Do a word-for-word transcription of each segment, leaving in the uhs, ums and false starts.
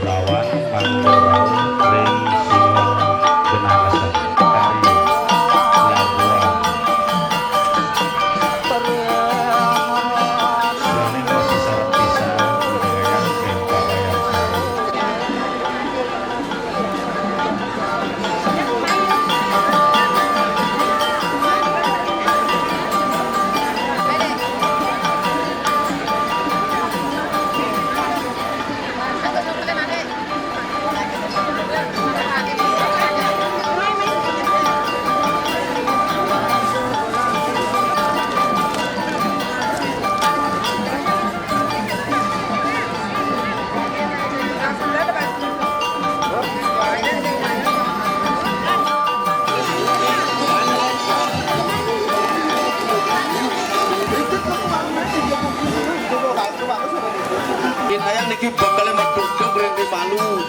Lawan mangga rauh ring siwah genah rasa. Karya Labuhan. Selaning masih sareng pisan, budidaya ring pawayang saya. Ayang niki bakal meduk ring malu.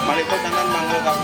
Malih tangan mangga, Kak.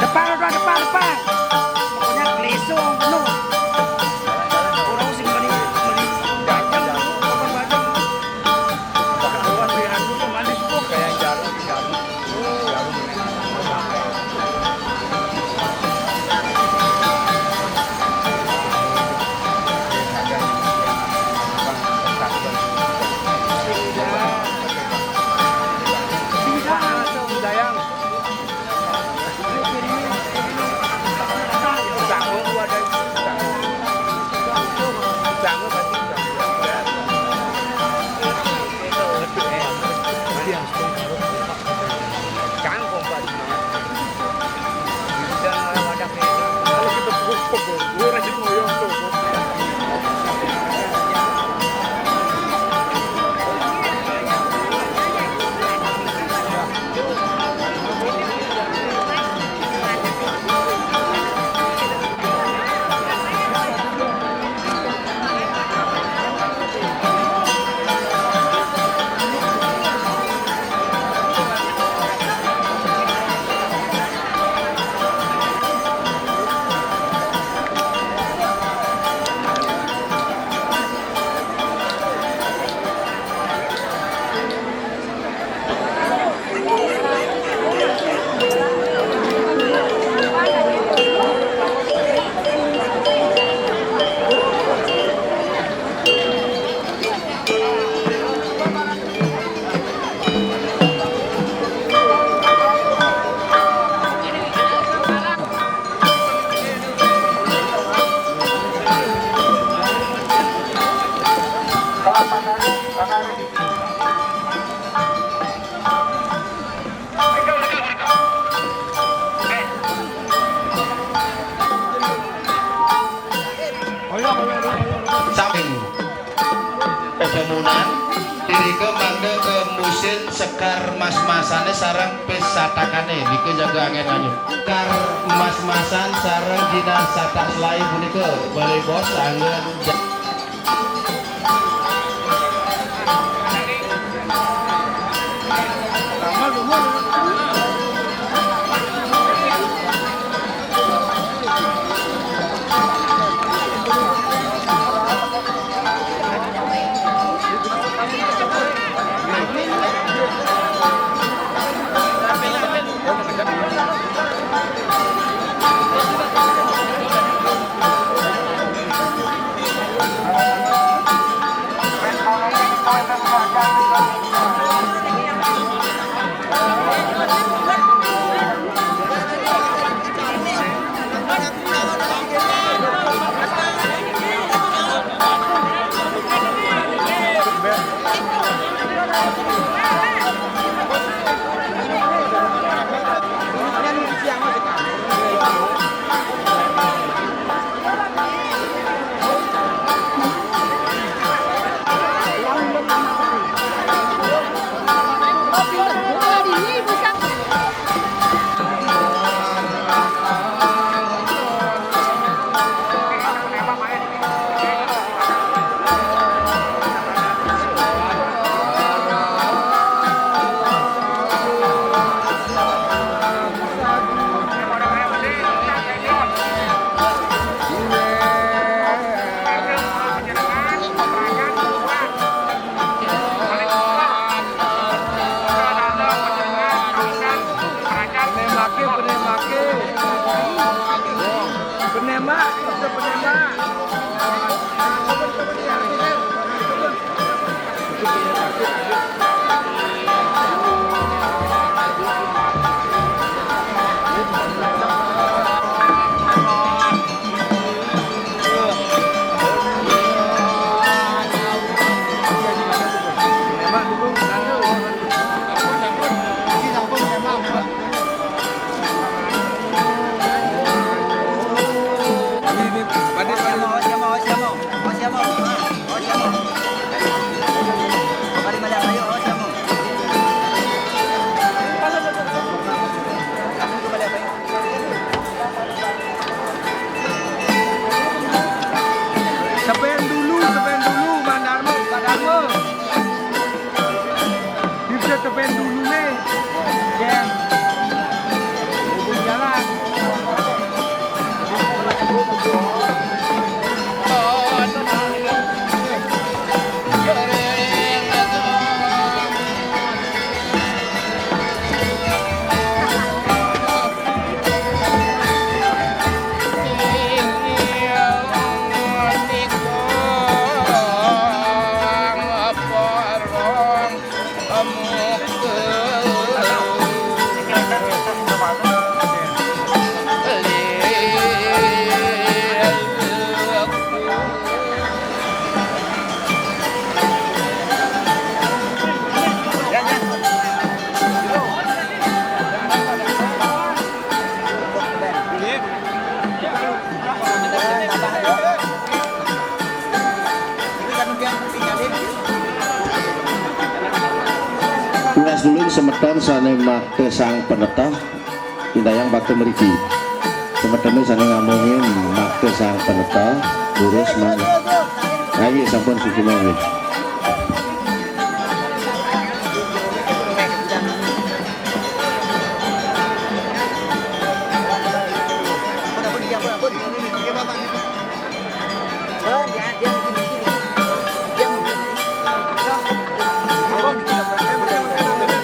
Depan, depan, depan, depan. Pokoknya gelisung penuh. Orang sing beli, beli bajang, kapan bajang? Kawan beli anu tuh manis tuh. Kayak jarum, jarum. Jarum. Saking pepemunan, irika mangda ka musin sekar mas-masane sareng pisatakané, nika jaga angin anyun. Sekar mas-masan sareng jinah satak selai punika, Balé Bos, anggen. Sepen dulu, sepen dulu, Bang Darmo, Pak Darmo. Bisa sepen dulu nih. Jen. Hubung jalan. Tunas dulun semeton sane makta Sang Penetah, indayang bata mriki. Semetone sane ngamongin makta Sang Penetah, durus mangga. Nggih, sampun suci mangga. Depan, depan, depan, depan.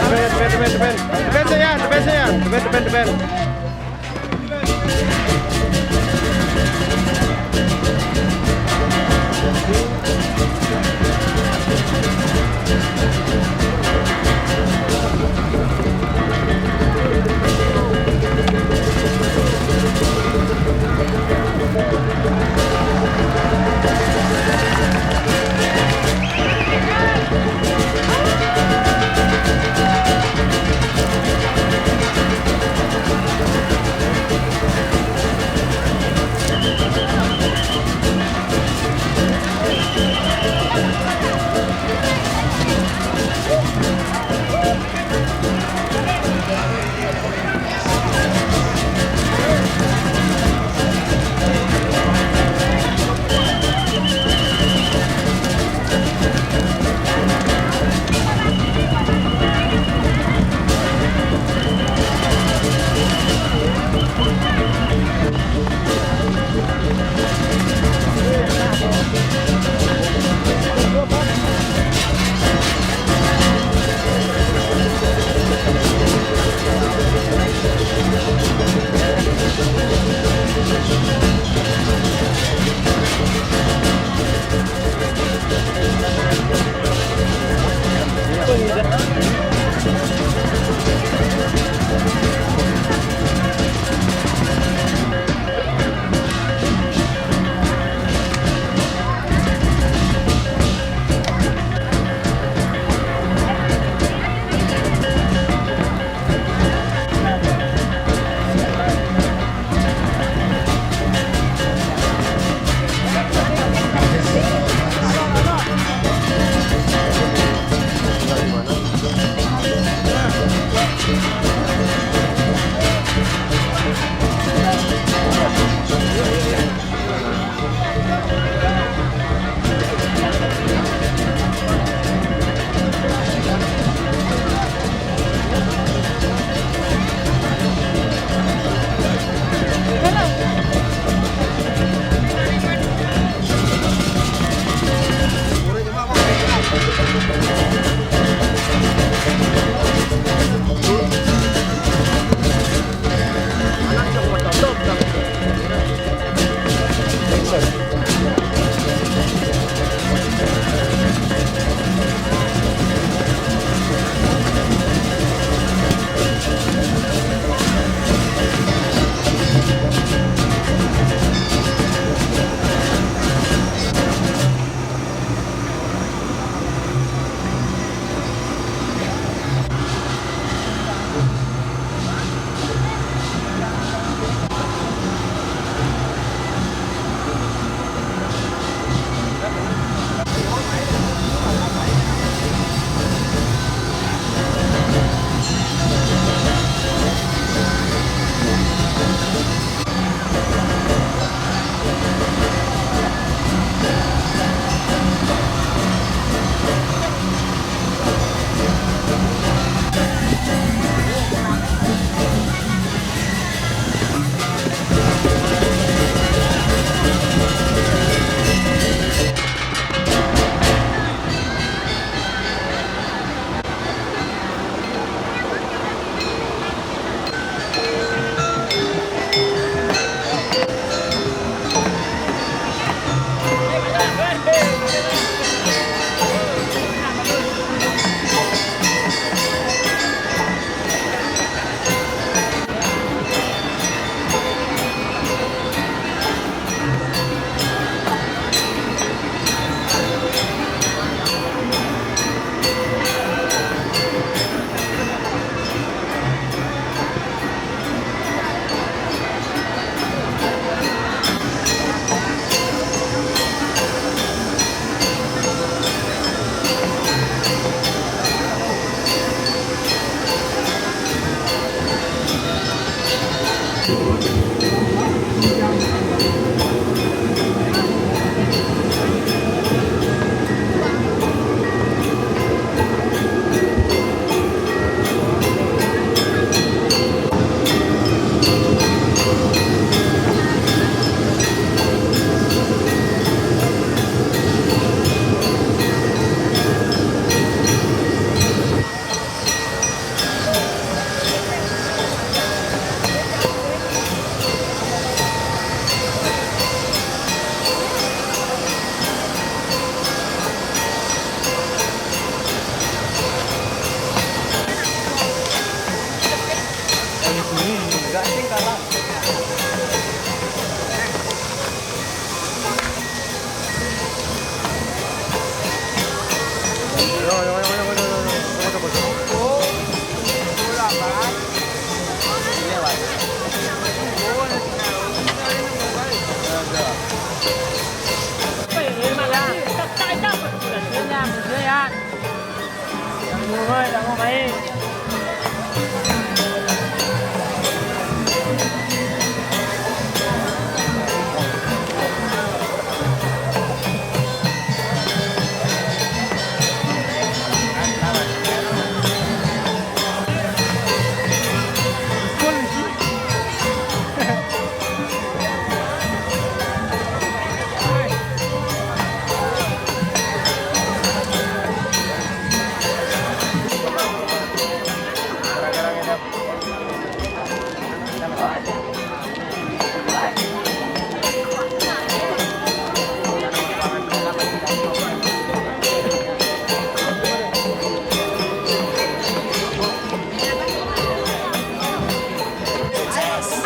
Depan, depan, depan, depan. Depan, depan, depan, depan. Depan, depan, depan.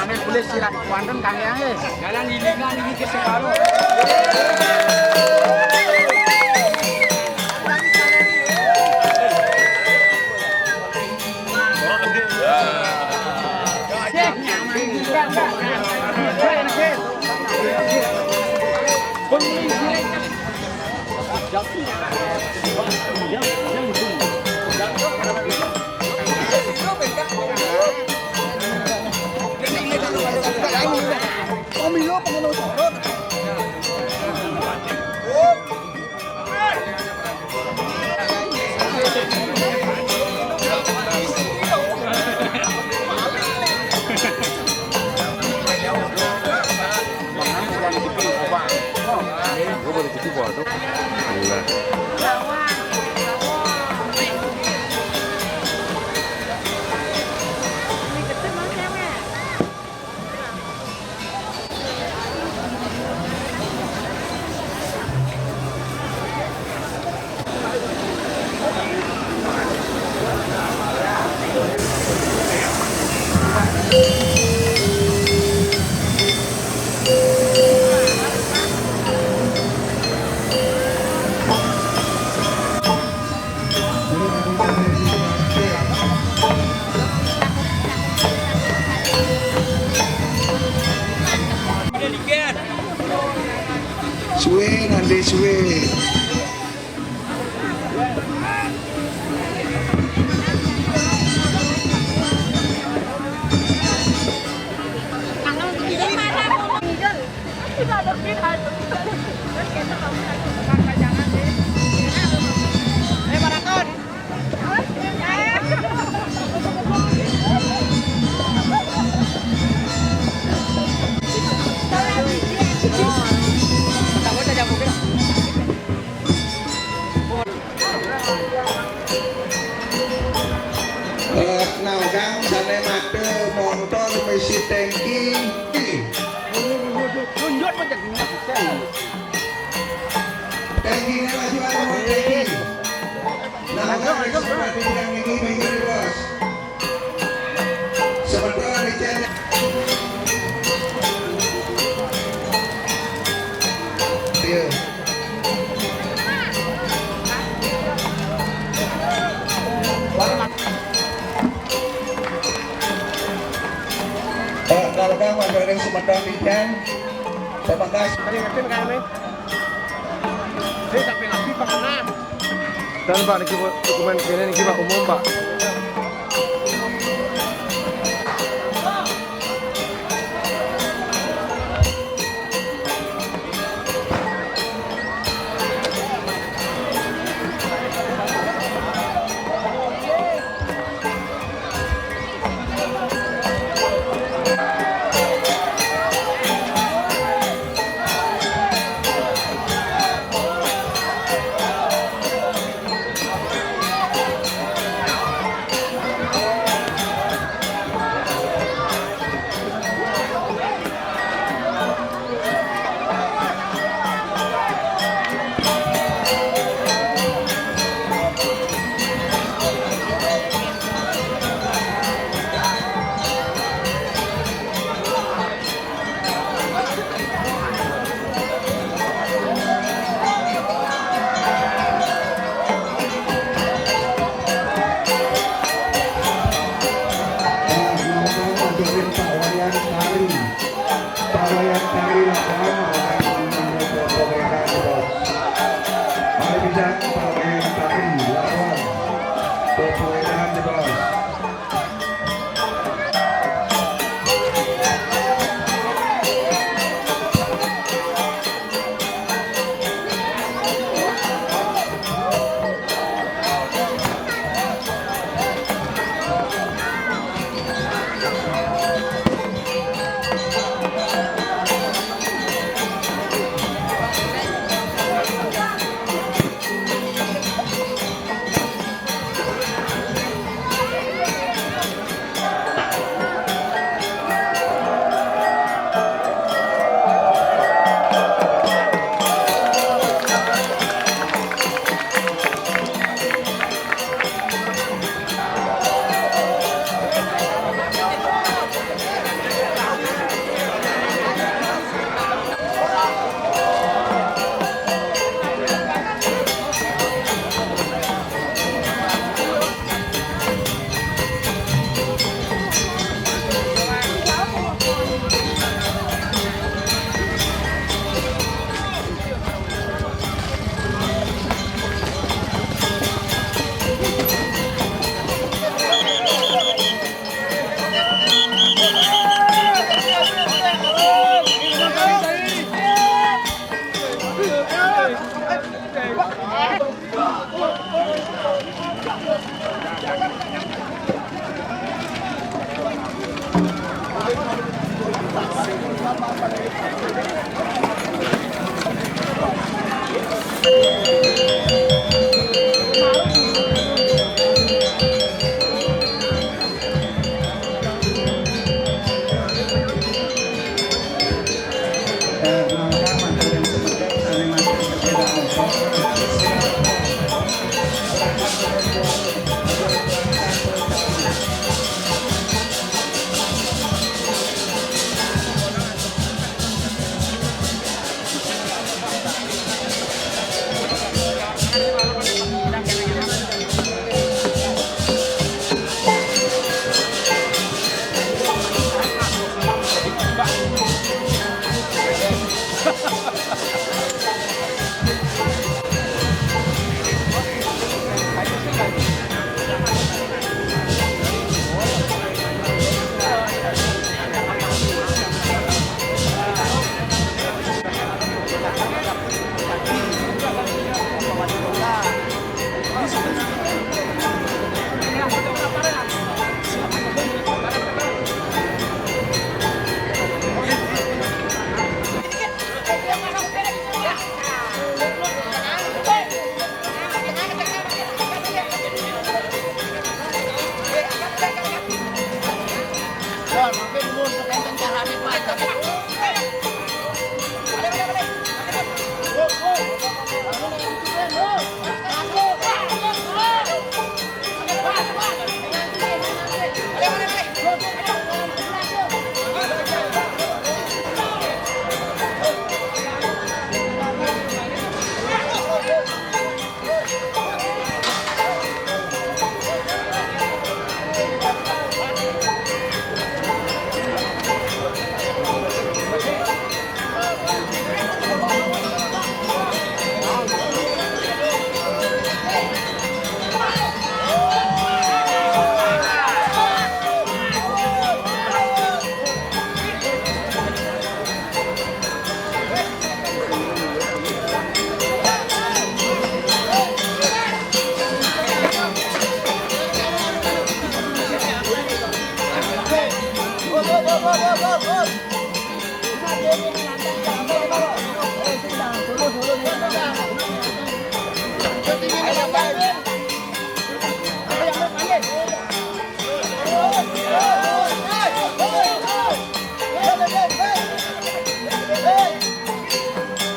Ane boleh sirah kuanten kang ya, eh. Jalan ilingan ini ke sekarang. Suwe nanti suwe. Eh, nah, Kang, sane mate montor misi tangki. Tangkine lagi anu tangki. Nah, Kang, seperti yang ini, ini, Bos. Sebentar, Richard. Iya. Eh, kalau kan masyarakat Sumedang Ijen, pamangkas. Tadi ngerti kan, Mei? Dia sampai lagi, Pak, kena. Dan, Pak, niki, Bu, dokumen kene niki, Pak, umum, Pak. Pawayang tari laporan, pawayang tari laporan. Mari bicara pawayang tari laporan.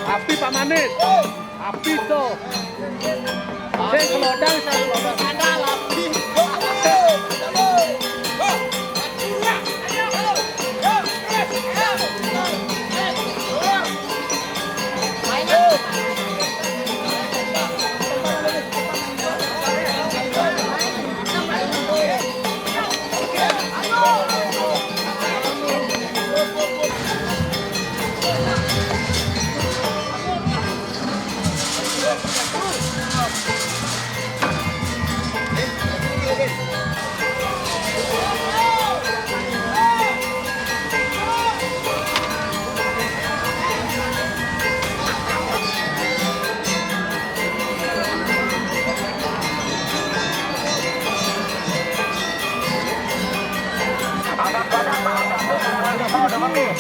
Api Pak Manis. Api to. Sing kelodang, sing kelodang.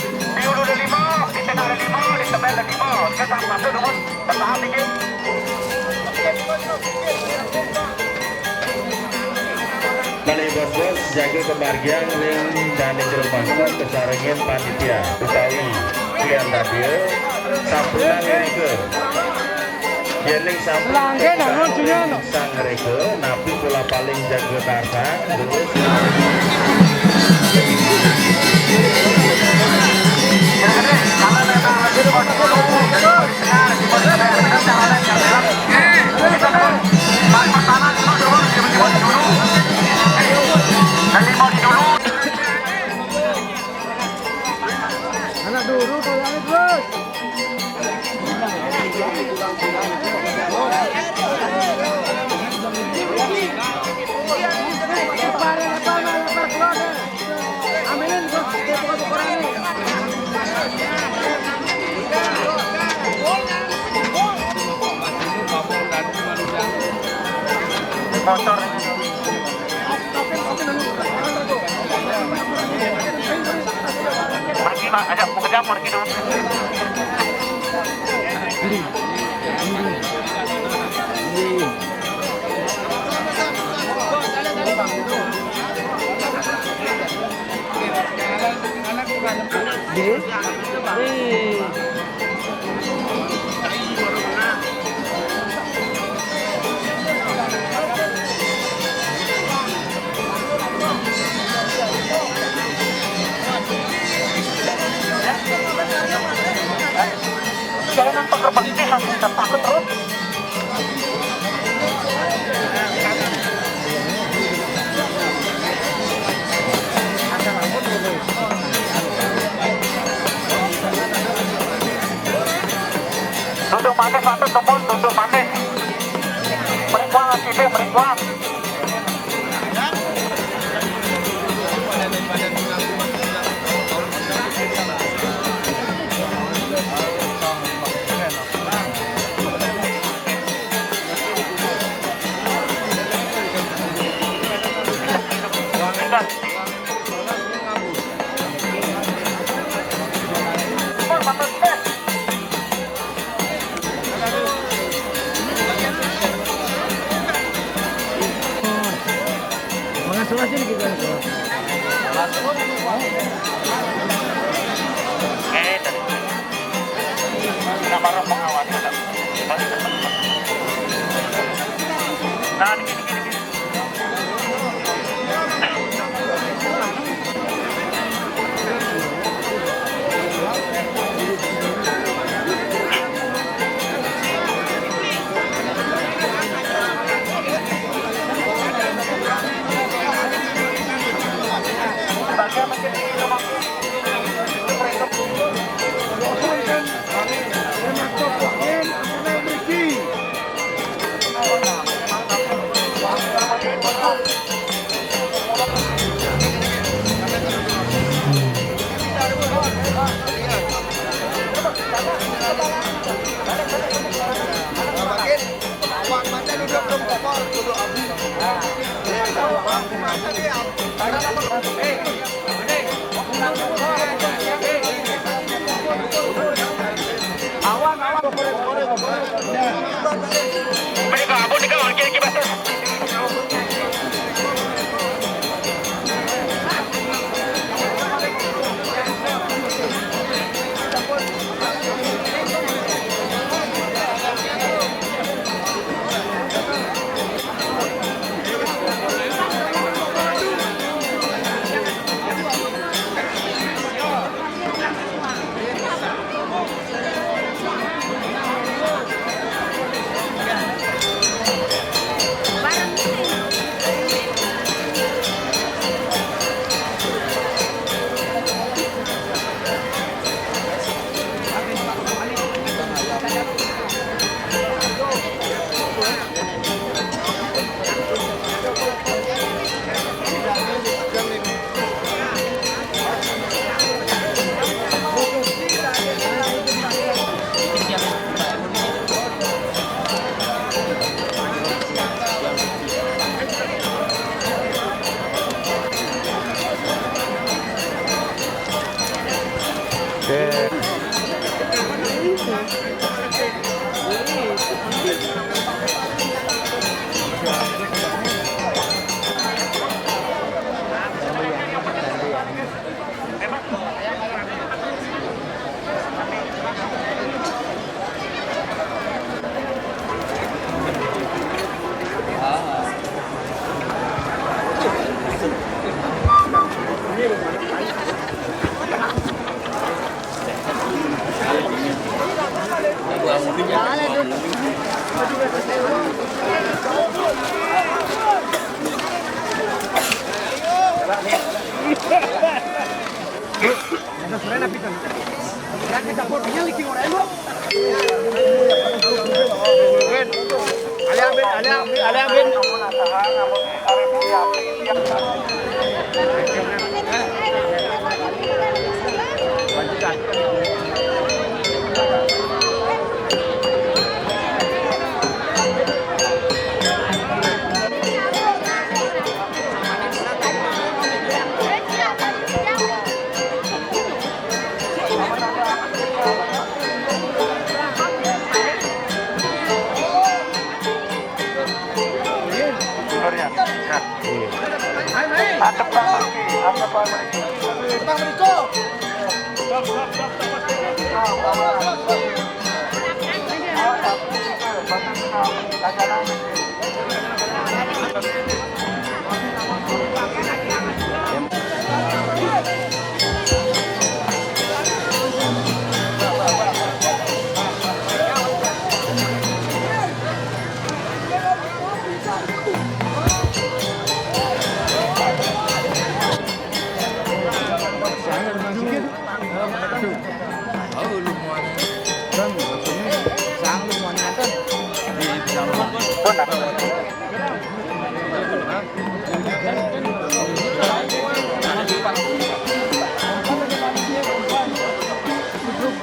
Di hulu ada lima, di tengah ada lima, di sebelah ada lima. Kita satu nomor. Malih bos-bos, jaga kebahagiaan ring dané jero mangku kasarengin panitia utawi klién radio, sampun ngrika. Yén ring sampun Langgen, angon, Julian. Sang ngrika, napi pola paling jaga tarsang, terus. Anak dulu, tolongin terus. Lepar, lepar, lepar, keluar. Ambilin, Bos, buka-buka ini. Motor. Pergi, Pak, ajak buka jamur gitu. Nggih. Wih. Jangan pakai peti, takut terus. Duduk manis, satu tembus, duduk manis. Meripuang, sini, meripuang. Mengasuh-asuh gitu. Eh, tadi. Kenapa rombong awalnya ada? Nah, dikit, dikit, dikit.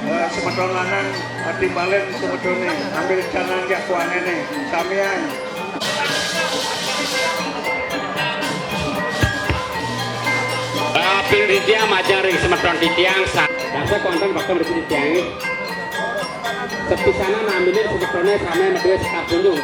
Eh, semeton lanang, eh, timbalen semetoné, ambil jangan jak kuangené, samian. Eh, ping titiang majeng ring semeton titiang sa-, dasa konten bakal ring titiang. Sepisanan ambilin semetoné samé madué sekar pundung.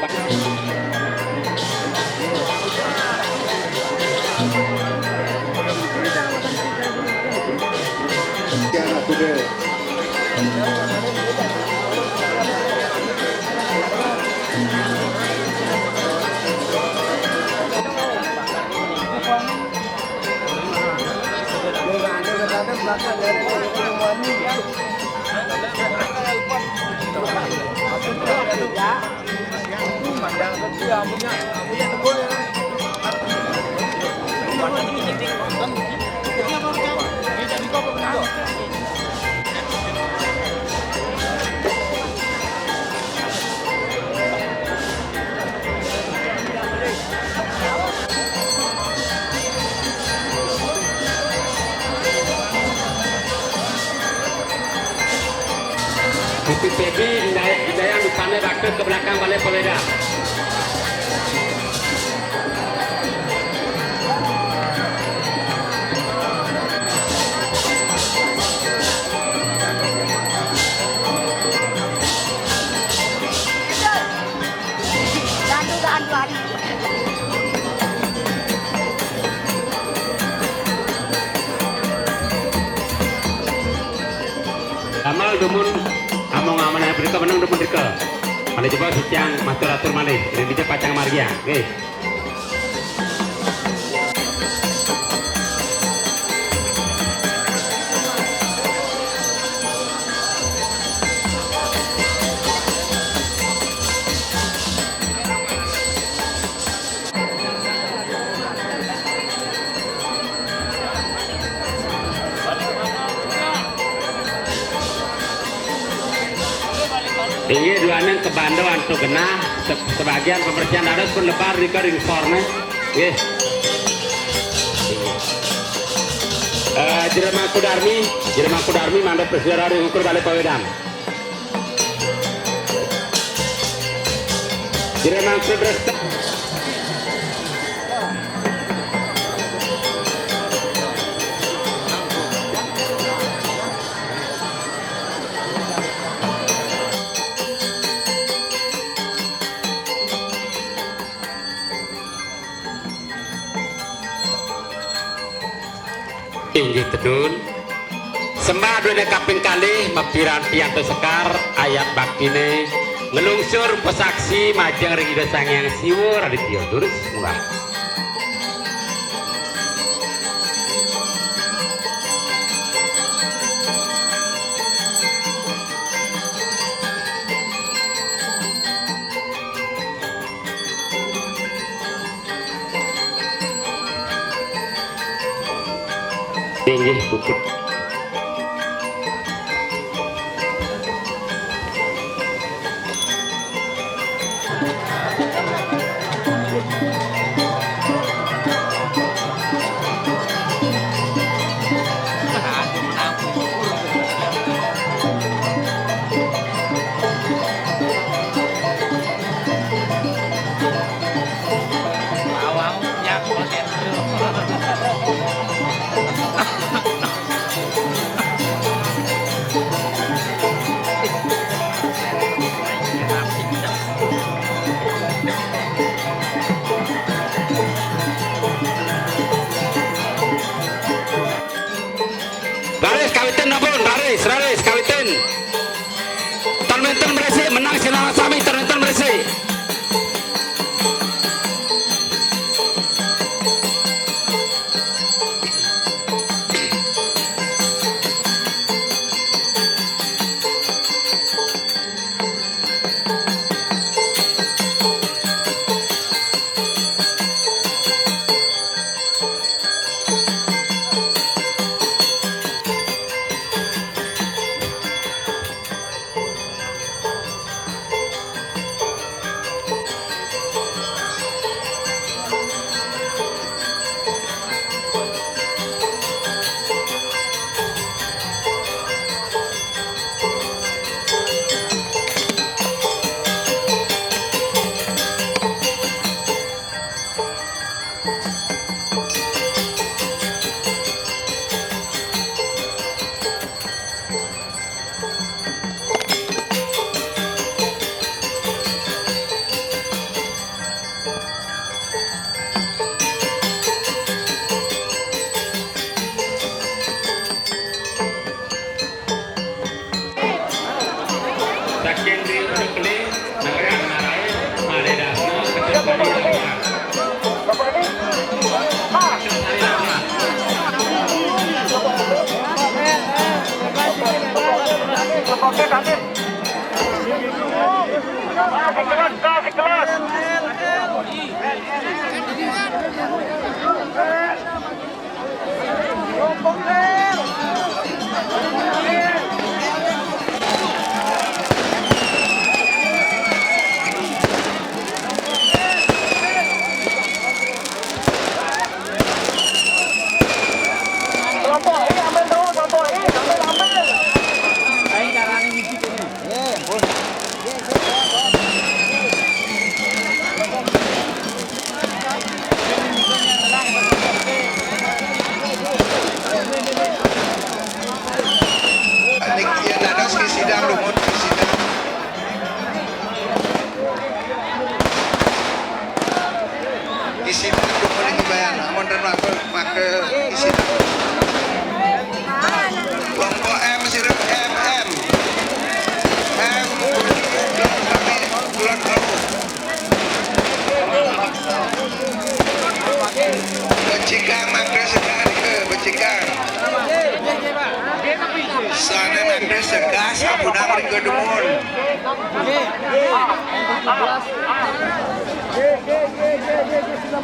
Bukit Babi, Indai-, Indaiang, dupané raket ke belakang Balai Pawédan. Damel dumun, among-amongan drika, meneng dumun drika. Malih jebos titiang matur-atur malih, ring dija pacang margiang. Nggih. Inggih, duaning kabanda antuk genah, se-, sebagian pembersihan dados pun lebar drika ring sorné. Nggih. Eh, Jero Mangku Darmi, Jero Mangku Darmi mangda prasida ring ungkur Balai Pawédan. Jero Mangku Dresta. Inggih tedun. Sembah duéné kaping kalih, mapiranti antuk sekar, ayat baktiné nglungsur pasaksi majeng ring Ida Sang Hyang Siwa Raditya. Durus munggah. Inggih, puput.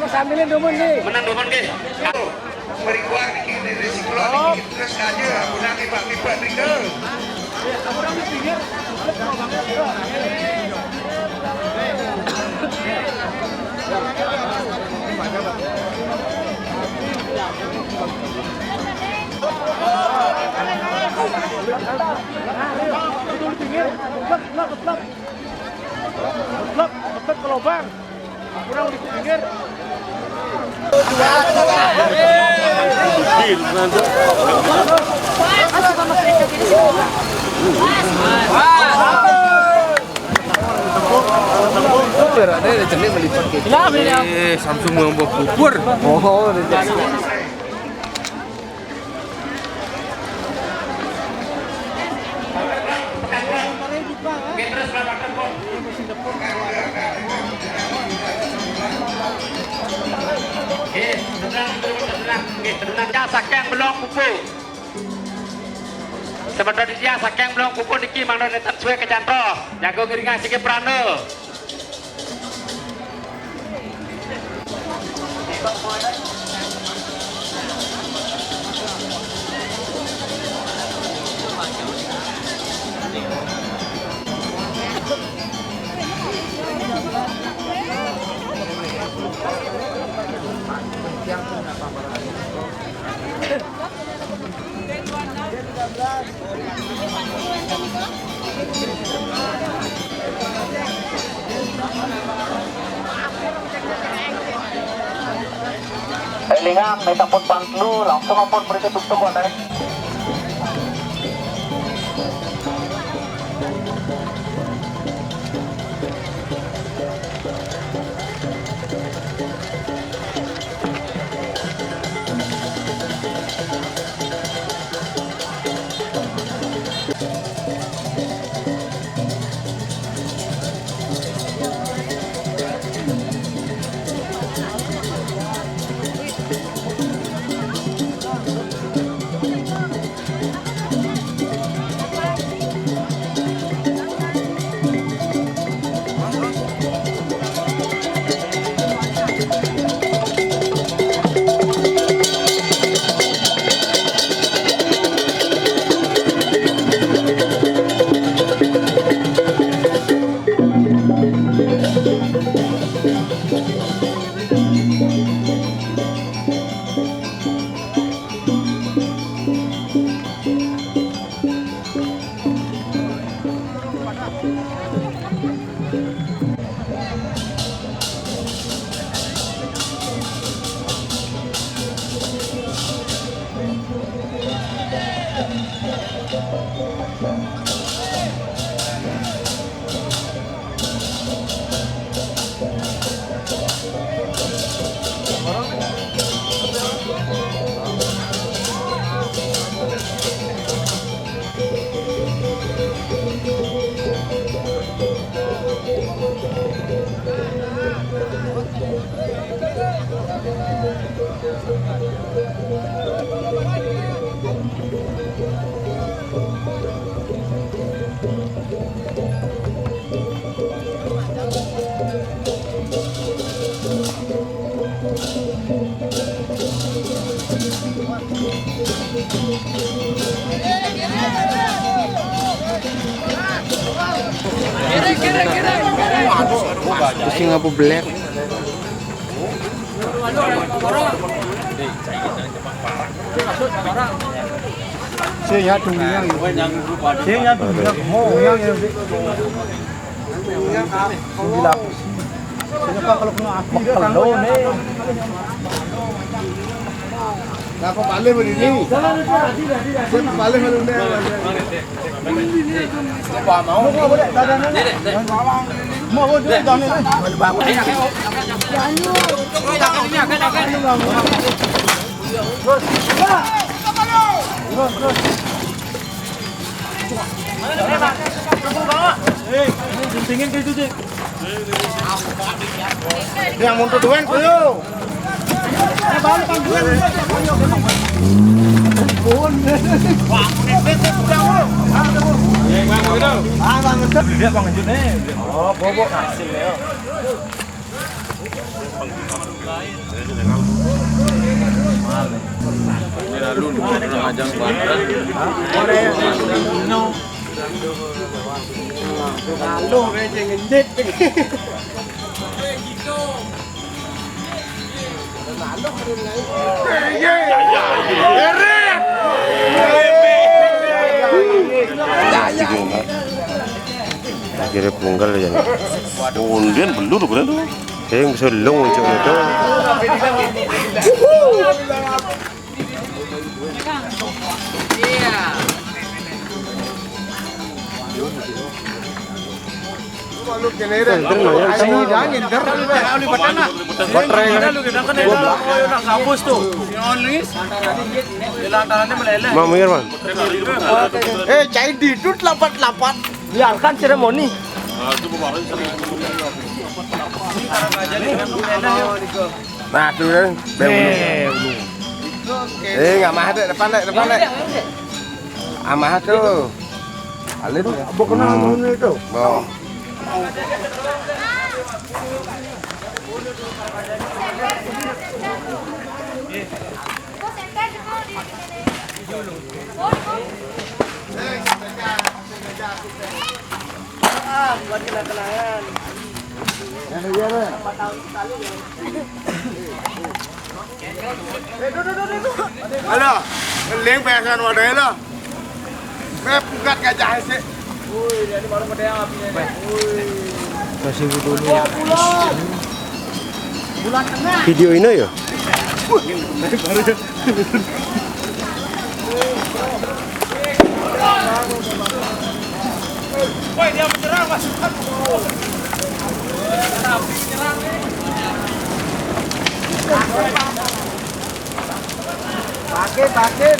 Sambilin dumun nggih. Menang dumun nggih. Meribuan niki dari sekolah niki terus aja, aku nang tiba-tiba niki. Plek, plek, plek. Plek, plek ke lubang. Kurang di pinggir. Eh, Samsung mau bawa bubur. Oh, Nggih, terus, Pak, Pak, Pak. Nggih, tenang, tenang, tenang. Nggih, tenang. Ya, saking belong kuku. Semeton ya, saking belong kuku niki mangda nenten suwe kecantol. Jago ngiringan siki prana. Elingang, nek sampun pangklu, langsung ampun mriki tuk-tuk wonten. Pusing apa beler? Sing ya dunia. Sing ya dunia. Mau yang ya. Sing ya. Sing ya kalau kena api dia kan. Lah, kok balik begini? Saya balik begini. Mau, mau, boleh, dadah, dadah. Mau, mau, boleh, dadah, dadah. Terus, terus. Eh, tingin ke itu, Cik. Yang mundur duluan, ayo. Pun. Wah, ini bete udah, Bang. Ah, Bang, betul. Lihat, Bang, lanjut nih. Oh, bobok hasilnya. Ini lalu, lalu ngajang banget. Lalu, kayak ngendit. Akhirnya punggal ya. Undin belum, belum tuh. Yang selung, Cuk, itu. Mau mikir, Bang? Eh, cai didut lapat-lapat. Biarkan seremoni. Nah, tuh kan. Eh, nggak mah, Dek, depan, Dek, depan, Dek. Amah tuh. Alit. Bukan itu. Boh. Ah, buat kenang-kenangan. Halo, ngeling biasa wadah lo. Saya pukat gajah sih. Wih, jadi baru gede apinya. Wih. Masih dulu. Bulan tengah. Video ini ya? Woi, dia menyerang, Mas. Tapi menyerang nih. Pakai, pakai.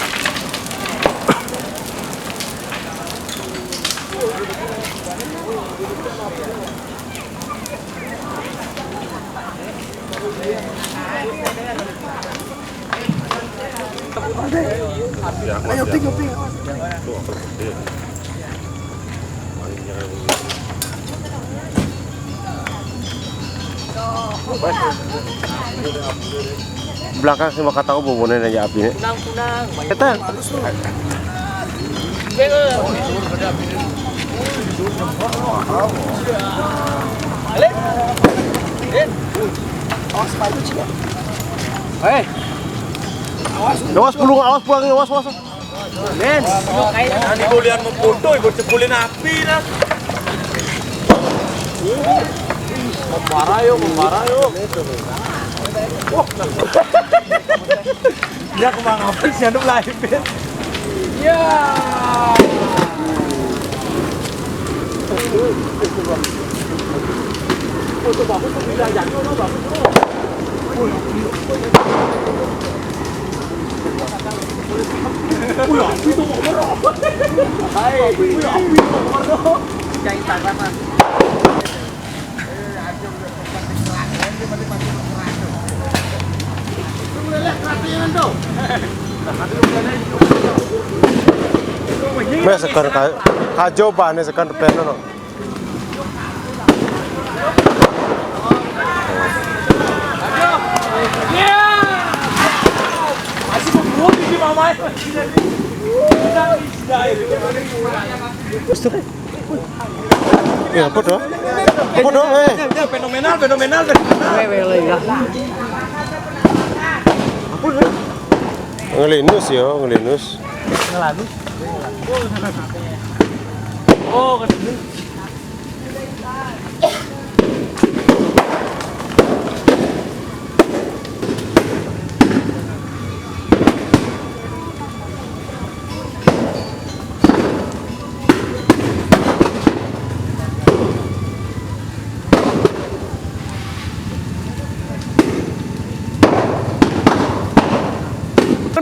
Ayo, ping, ping. Belakang sih mah kata aku bobonan aja api nih. Kunang-kunang. Kita. Hei. Awas, pulung, awas, pulang, awas, awas. Men, ini kuliah mau foto, ibu cekulin api dah. Membara yo, membara yo. Wah. Dia kemang apa sih, anu, lain, Ben? Ya. Foto bagus tuh, bisa jadi, foto bagus tuh. Meh, sekan ka-, kajo ba ne sekan depan no. Ya, apa dah? Apa dah, eh? Fenomenal, fenomenal, fenomenal. Apa dah? Ngelinus ya, ngelinus. Ngelanus. Oh, kan.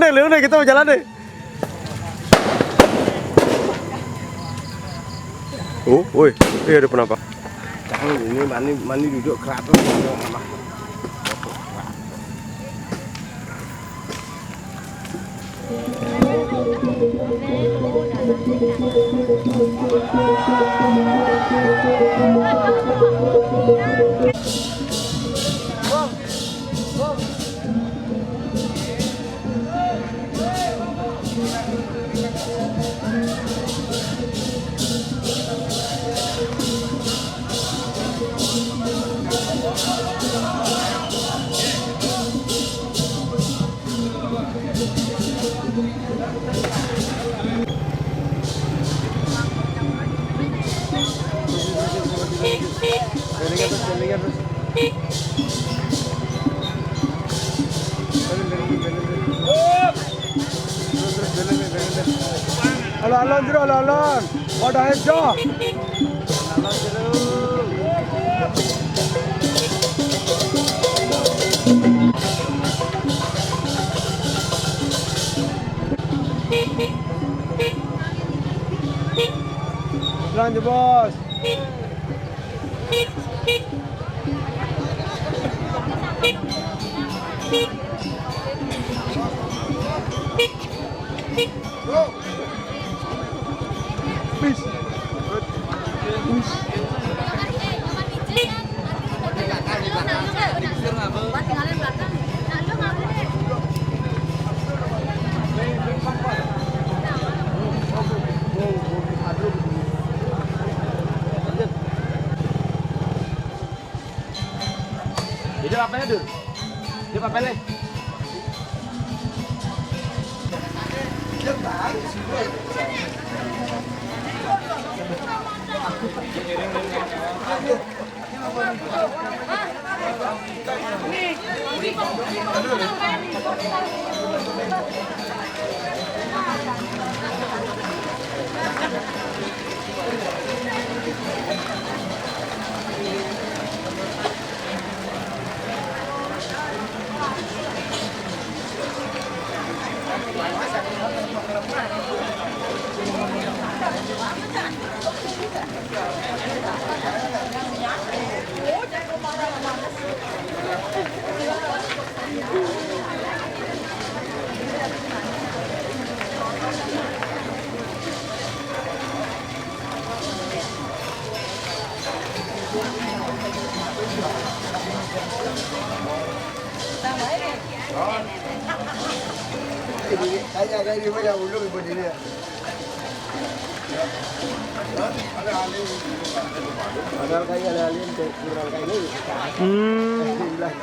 Udah, udah, kita mau jalan deh. Oh, woi, ini ada penampak. Jangan, ini mani, mani duduk keraton. Mama. Alon-alon jero, alon-alon. Wadah ejo. Lanjut, Bos. Itu apa ya, Dur? Dia apa nih? Kayak ada di mana ulung ibu diri. Padahal kayak ada alien tuh, kurang kayak ini. Hmm. Bismillah.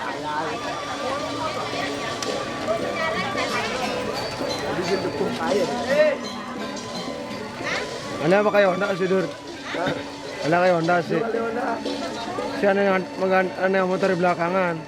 Habisin tepung air. Ada apa kayak Honda sih, Dur? Hah? Ada kayak Honda sih. Ada Honda. Si aneh, aneh motor di belakangan.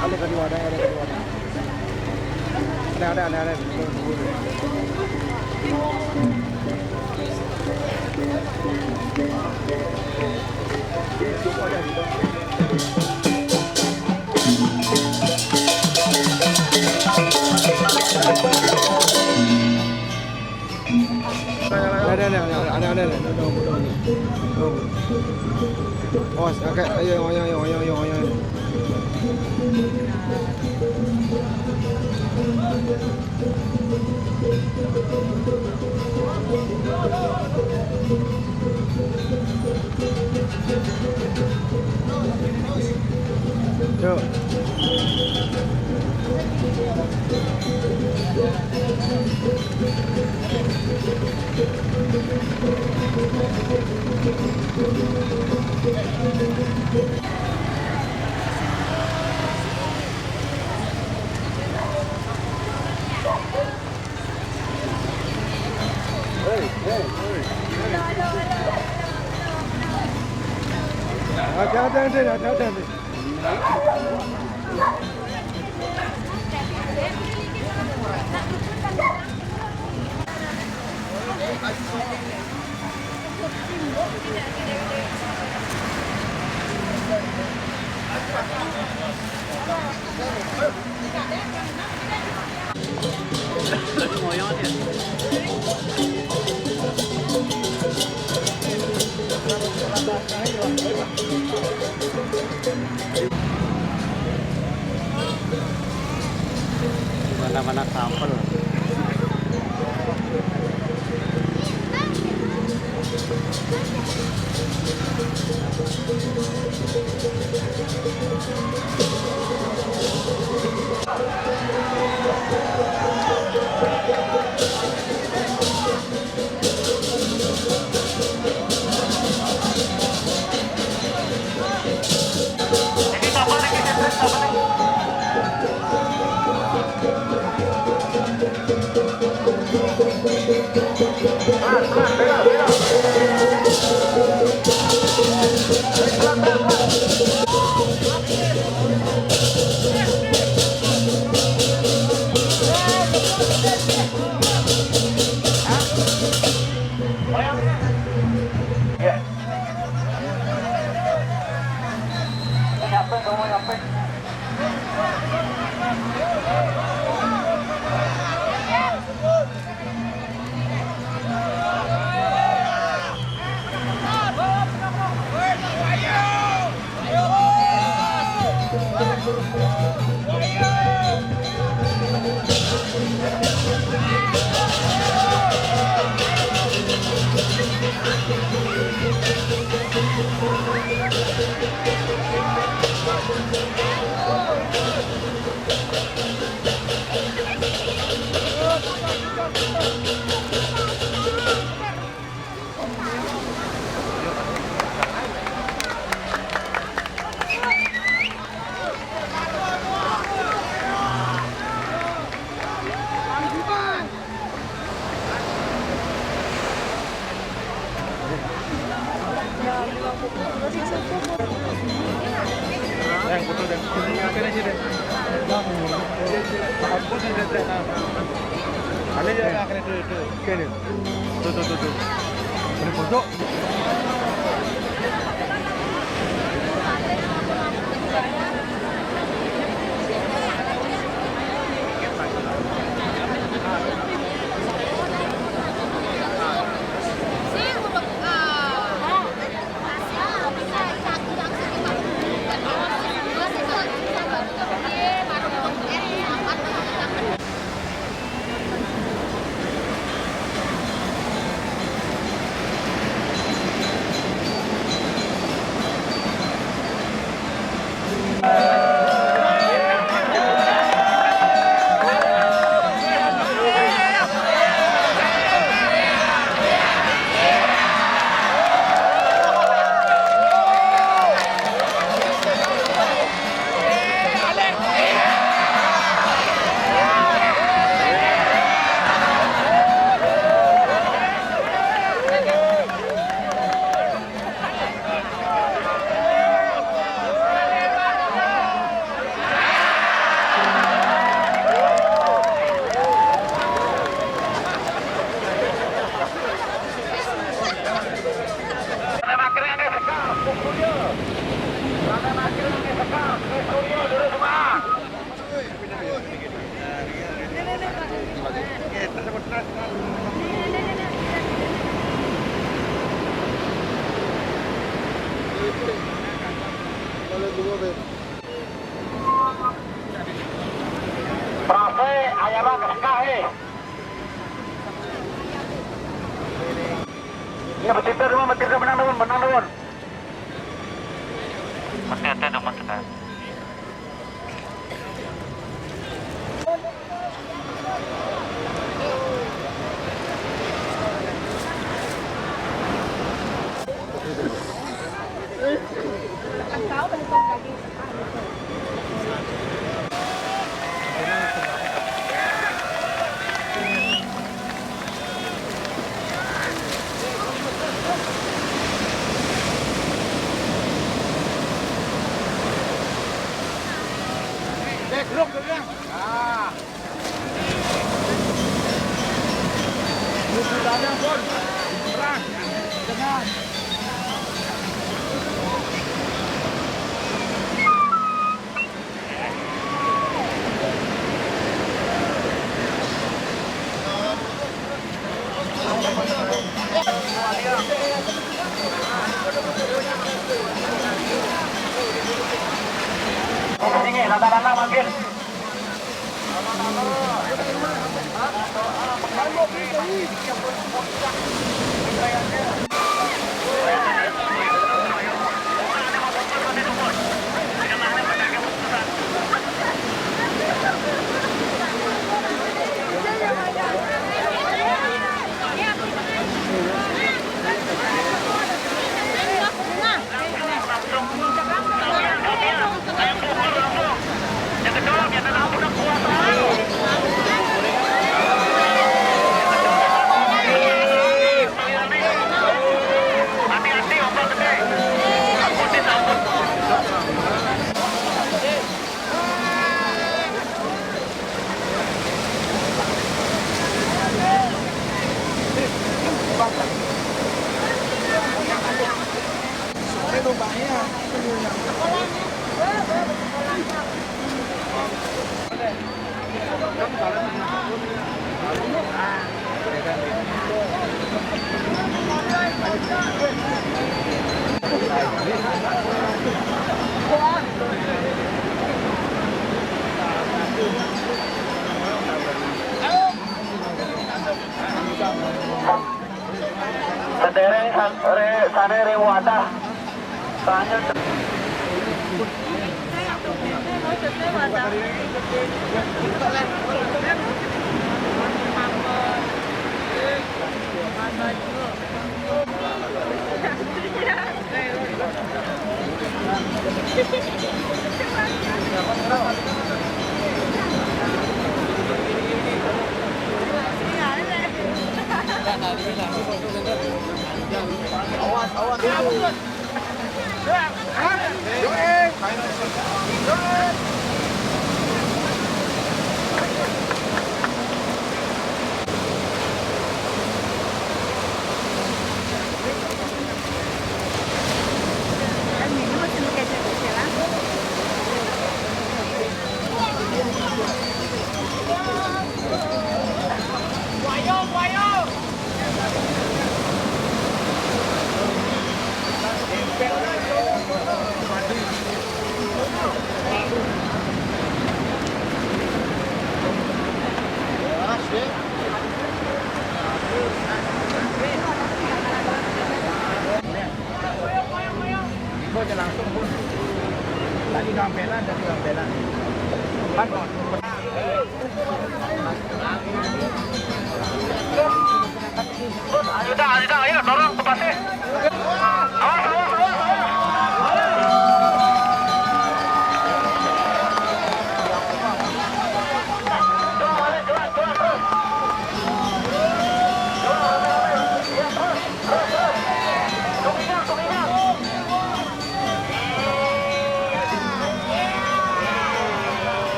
Ada di wadah, ada di wadah. Ada, ada, ada, ada. Ada, ada, ada, ada, ada, ada. Awas, kakek. Ayo, ayo, ayo, ayo, ayo, ayo. Yuk. Hati-hati, Andin, hati-hati, Andin. Mana-mana sampel. Ada ya, akhirnya itu, itu. Oke nih. Tuh, tuh, tuh, tuh. Ini foto. Profe, aya mah geus kah, eh? Iya, betul, betul, betul, menang, menang, menang. Masih ada dong, Mas, kan? Sedereng san-, re-, sane ring wadah. Tanya. Awas, awas. Ibu aja langsung, Bun. Tadi gampelan, tadi gampelan. Kan, Bun?